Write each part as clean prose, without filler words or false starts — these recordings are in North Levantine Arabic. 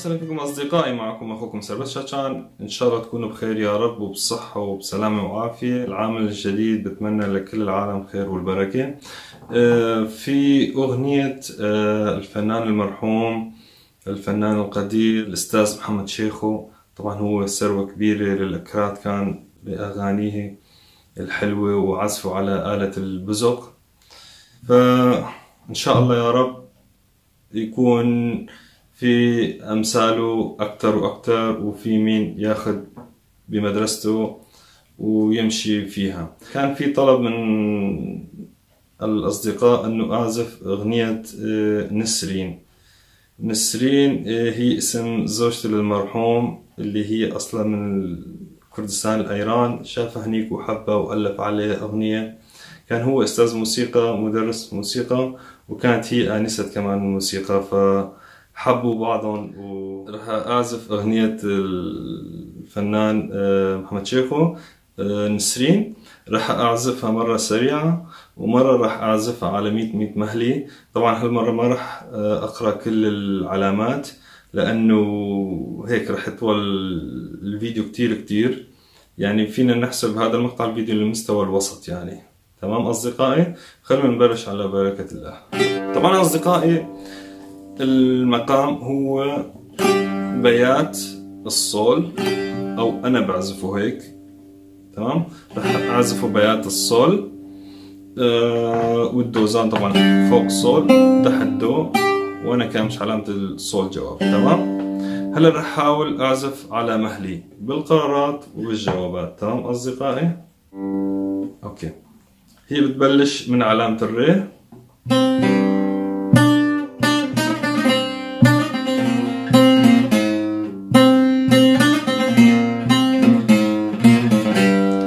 وسهلا فيكم أصدقائي، معكم أخوكم سربست شاتشان. إن شاء الله تكونوا بخير يا رب وبصحة وبسلامة وعافية. العام الجديد بتمنى لكل العالم خير والبركة. في أغنية الفنان المرحوم الفنان القدير الأستاذ محمد شيخو، طبعا هو ثروة كبيرة للأكراد، كان بأغانيه الحلوة وعزفه على آلة البزق. فإن شاء الله يا رب يكون في أمثاله أكتر وأكتر، وفي مين ياخد بمدرسته ويمشي فيها. كان في طلب من الأصدقاء أنه أعزف أغنية نسرين. نسرين هي اسم زوجته للمرحوم اللي هي أصلا من كردستان الأيران، شافها هنيك وحبها وألف عليها أغنية. كان هو أستاذ موسيقى، مدرس موسيقى، وكانت هي آنسة كمان موسيقى، فحبوا بعضهم. وراح أعزف أغنية الفنان محمد شيخو نسرين. راح أعزفها مرة سريعة ومرة راح أعزفها على 100 مهلي. طبعا هالمرة ما راح أقرأ كل العلامات لأنه هيك راح يطول الفيديو كتير كتير، يعني فينا نحسب هذا المقطع الفيديو للمستوى الوسط يعني. تمام أصدقائي، خلونا نبلش على بركة الله. طبعا أصدقائي المقام هو بيات الصول، أو أنا بعزفه هيك. تمام، راح أعزفه بيات الصول، والدوزان طبعا فوق صول تحت دو، وأنا كامش علامة الصول جواب. تمام، هلا راح أحاول أعزف على مهلي بالقرارات وبالجوابات. تمام أصدقائي، okay. هي بتبلش من علامة الري،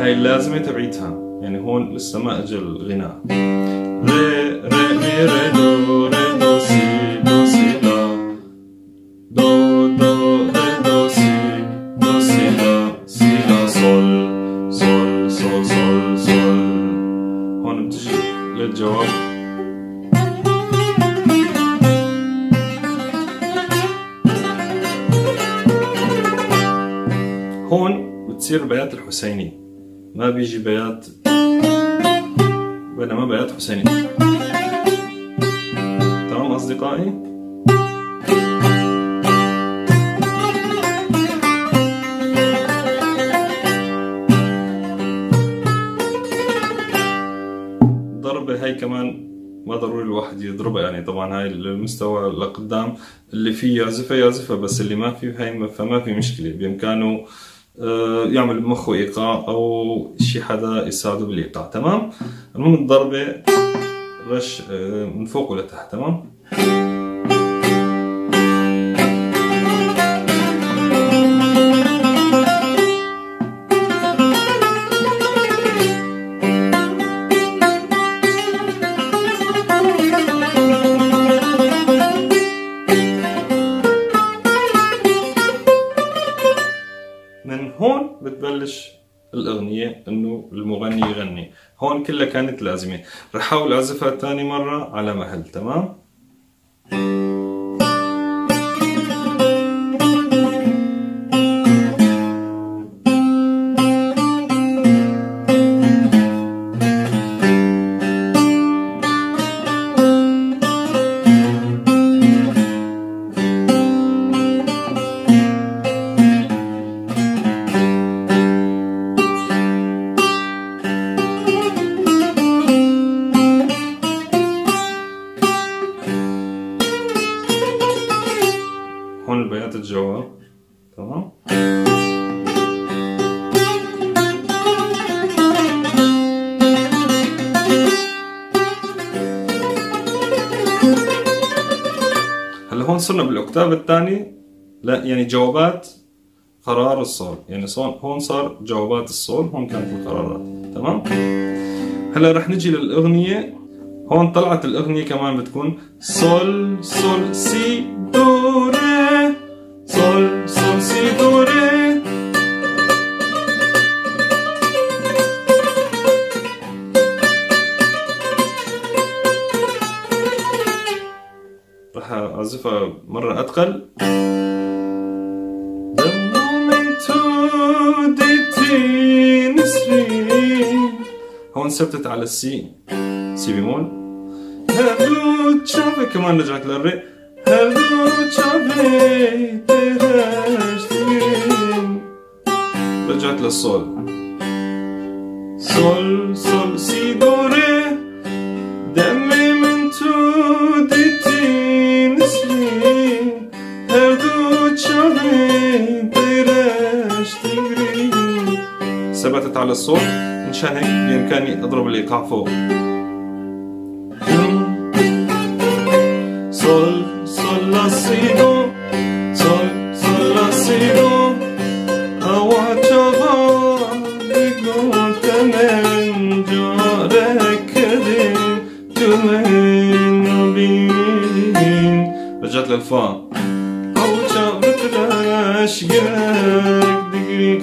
هاي اللازمة تبعيتها، يعني هون لسه ما اجى الغناء. ري ري مي ري دو ري دو سي دو سي لا دو دو ري دو سي دو سي لا سي لا صول صول صول صول صول. هون بتجي للجواب. هون بتصير بيات الحسيني، ما بيجي بيات، بينما بيات حسيني. تمام أصدقائي؟ الضربة هاي كمان ما ضروري الواحد يضربها، يعني طبعا هاي المستوى لقدام اللي فيه يعزفها يعزفها، بس اللي ما فيه هاي فما في مشكلة، بإمكانه يعمل بمخه ايقاع او شي حدا يساعده بالايقاع. تمام، المهم الضربه رش من فوق ولتحت. تمام، من هون بتبلش الأغنية إنه المغني يغني. هون كلها كانت لازمة. رح أحاول أعزفها تاني مرة على مهل. تمام، هون البيات الجواب. تمام، هلا هون صرنا بال octave الثاني، لا يعني جوابات قرار الصول، يعني هون صار جوابات الصول، هون كانت القرارات. تمام، هلا رح نجي للأغنية. هون طلعت الأغنية كمان بتكون صول صول سي دو ري صول صول سي دو ري. راح أعزفها مرة أثقل. هون ثبتت على السي، سي بيمول. هردو تشافي كمان رجعت للري. هردو تشافي رجعت للسول. سول سول سي دو ري دمي من تو ديتي نسرين هردو تشافي تغرين. ثبتت على السول، مشان هيك بإمكاني أضرب الإيقاع فوق. سول سول لا سي دو سول سول لا سي دو رجعت للفا.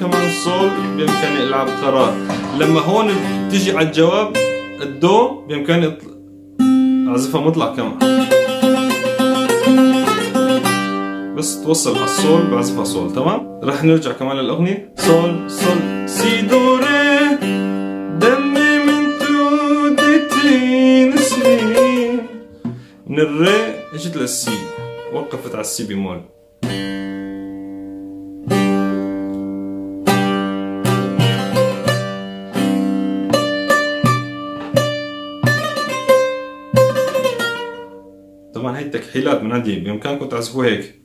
كمان سول بإمكاني ألعب قرار. لما هون بتيجي على الجواب الدو بإمكاني أعزفها مطلق كمان، بس توصل على السول بعزفها سول. تمام؟ رح نرجع كمان للأغنية. سول سول سي دو ري دمي من تو دي تي نسرين. من الري اجت للسي، وقفت على السي بيمول. طبعا هي التكحيلات من عندي، بامكانكم تعزفوها هيك.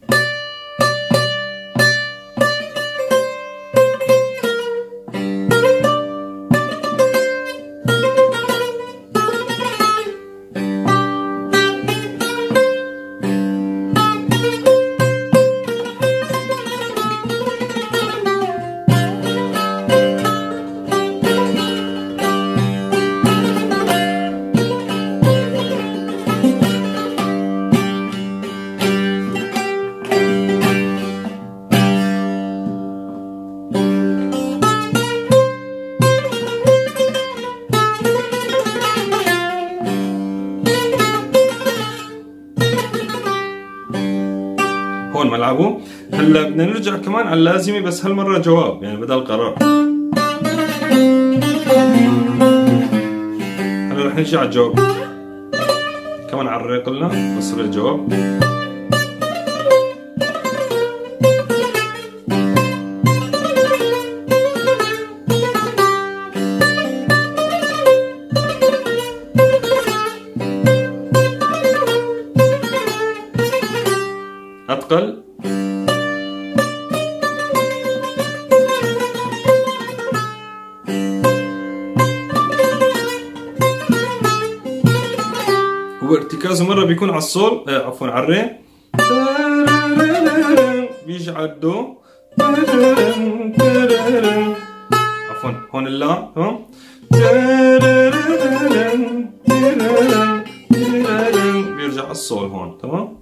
هون ملعبه. هلا بدنا نرجع كمان على اللازمة، بس هالمرة جواب يعني بدل قرار. هلا رح نرجع على الجواب كمان على الري قلنا، بس الري جواب. أتقل. هو ارتكازه مرة بيكون على السول، عفوا على الري، بيجي على الدو، عفوا هون اللا، تمام، بيرجع على السول هون. تمام.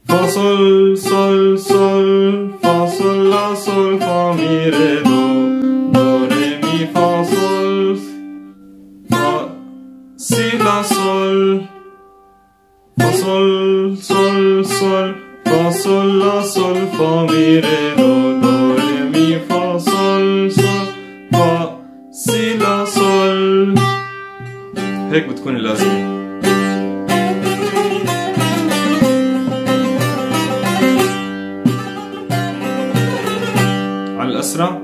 فا سول سول سول فا سول لا سول فا مي ري دو دو ري مي فا سول فا سي لا سول فا سول سول سول فا سول لا سول فا مي ري دو دو ري مي فا سول سول فا سي لا سول. هيك بتكون اللازمة. على الأسرع.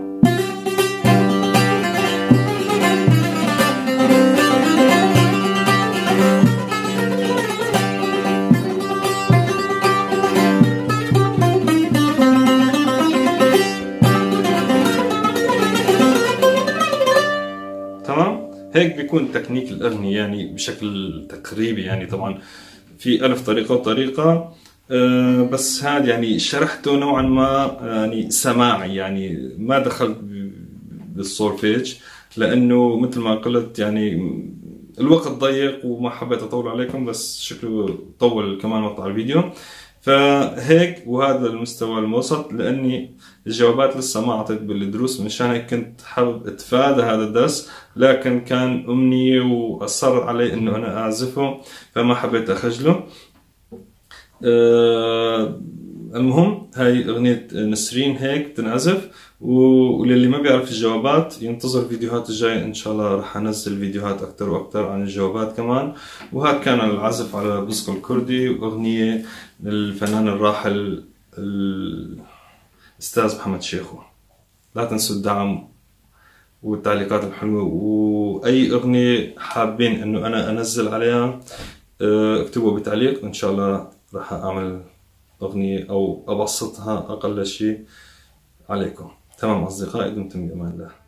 تمام؟ هيك بيكون تكنيك الأغنية يعني بشكل تقريبي، يعني طبعا في ألف طريقة وطريقة، بس هذا يعني شرحته نوعا ما يعني سماعي، يعني ما دخلت بالسولفيج لأنه مثل ما قلت يعني الوقت ضيق وما حبيت أطول عليكم، بس شكله طول كمان مقطع الفيديو. فهيك وهذا المستوى الموسط، لأني الجوابات لسه ما أعطيت بالدروس، مشان هيك كنت حابب أتفادى هذا الدرس، لكن كان أمنية وأصرت علي إنه أنا أعزفه فما حبيت أخجله. المهم هاي أغنية نسرين هيك بتنعزف، وللي ما بيعرف الجوابات ينتظر الفيديوهات الجاية، إن شاء الله رح أنزل فيديوهات أكتر وأكتر عن الجوابات كمان. وهذا كان العزف على البزق الكردي، وأغنية للفنان الراحل الأستاذ محمد شيخو. لا تنسوا الدعم والتعليقات الحلوة، وأي أغنية حابين إنه أنا أنزل عليها اكتبوا بتعليق، وإن شاء الله راح أعمل أغنية أو أبسطها أقل شيء عليكم. تمام أصدقائي، دمتم بأمان الله.